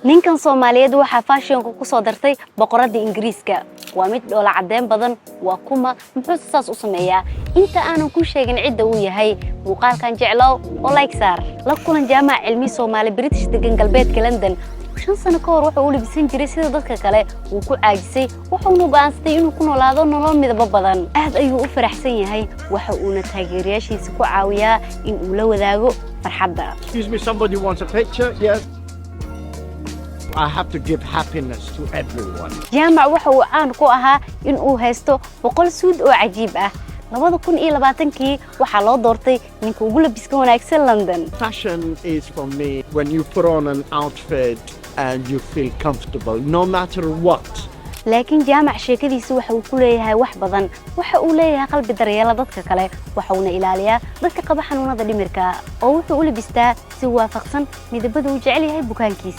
Ninkan Soomaaliyeed waxaa fashionka ku soo dartay boqoradda Ingiriiska. Waa mid dhoola caddeyn badan. Waa kuma? Muxuuse saas u sameeyaa? Inta aanan ku sheegin cidda uu yahay, muuqaalkan jeclow oo like saar. La kulan Jaamac Cilmi, Soomaali British degan galbeedka London. 5 sano ka hor wuxuu u labisan jiray sida dadka kale. Wuu ku caajisay, wuxuuna go'aansaday inuu ku noolaado nolol midabo badan. Aad ayuu u faraxsan yahay, waxa uuna taageerayaashiisa ku caawiyaa in uu la wadaago farxadda. Excuse me, somebody wants a picture? Yes. I have to give happiness to everyone. Jaamac waxa uu caan ku ahaa in uu haysto 100 suud oo cajiib ah. 2020-kii waxaa loo doortay ninka ugu labiska wanaagsan London. Fashion is for me when you put on an outfit and you feel comfortable, no matter what. Laakiin Jaamac sheekadiisa waxa uu ku leeyahay wax badan. Waxa uu leeyahay qalbi daryeela dadka kale, waxa uuna ilaaliyaa dadka qaba xanuunada dhimirka, oo wuxuu u labistaa si waafaqsan midabada uu jecel yahay bukaankiisa.